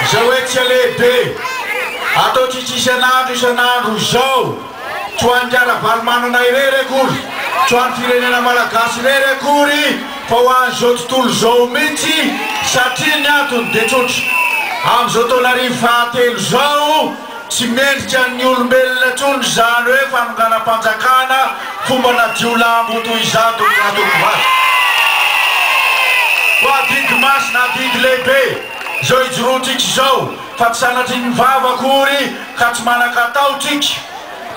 Izao hetsika lehibe ataontsika isan'andro isan'andro izao, tsy ho an'i Ravalomanana irery akory, tsy ho an'ny firenena malagasy irery akory fa ho an'izao tontolo izao mihitsy satria ny antony dia tsotra, amin'izao taonarivo fahatelo izao tsy mendrika ny olombelona intsony izany hoe fanonganam-panjakana fombana jiolahimbo toy izany tompokolahy tompokovavy. Koa adidy masina, adidy lehibe izao ijoroantsika izao fa tsy sanatria ny vava akory ka tsy manan-katao tsika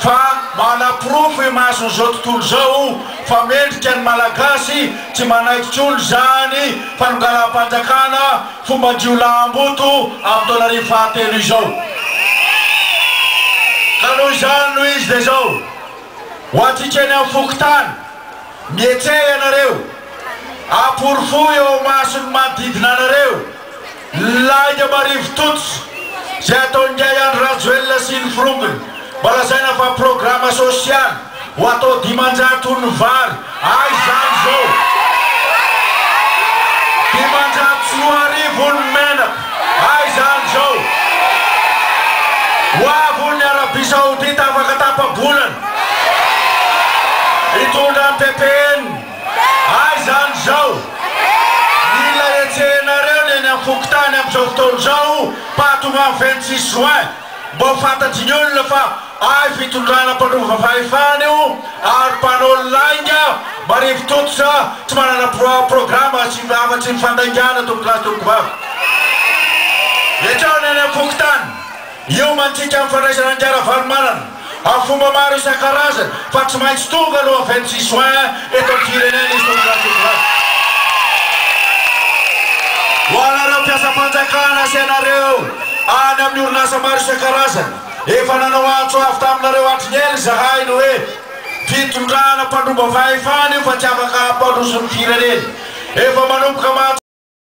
fa manaporofo imason'izao tontolo izao fa mendrika ny Malagasy tsy manaiky intsony izany fanonganam-panjakana fomban-jiolahimboto amin'ny taonarivo fahatelo izao. Ka noho izany no izy dia izao, ho antsika eny amin'ny fokontany, mihetseha ianareo, aporofoy eo imason'ny manodidina anareo, Lainga marivo tototra izay ataon'ingahy Andry Rajoelina sy ny forongony mba lazaina fa programa sosialy ho atao 500 ny vary aiza izany izao? 2500 ny menaka aiza izany izao? Ho avy hono ny Arabie Saoudite afaka tapa-bolana hitondra ny ppn. Aiza any izao? Mila hetsehinareo ny eny amin'ny fokontany amin'izao fotoana izao pahatonga amin'ny 26 juin mba ho fantatry ny olona fa ay fitondrana mpandrova fahefana io ary mpanao lainga marivo tototra tsy manana programa sy afa-tsy ny fandaingana tompokolahy sy tompokovavy. Hetseho ny eny amin'ny fokontany. Io mantsika amin'ny fandraisana an'i Ravalomanana amin'ny fomba maro isan-karazany fa tsy maintsy tonga aloha 26 juin eto amin'ny firenena izy Tompokolahy Tompovavy. Ho anareo mpiasam-panjakana sy ianareo any amin'ny orinasa maro isan-karazany, efa nanao antso avo taminareo hatry ny ela izahay ny hoe fitondrana mpandromba fahefana io fa tsy afaka hampandroso ny firenena. Efa manomboka mahatsapa.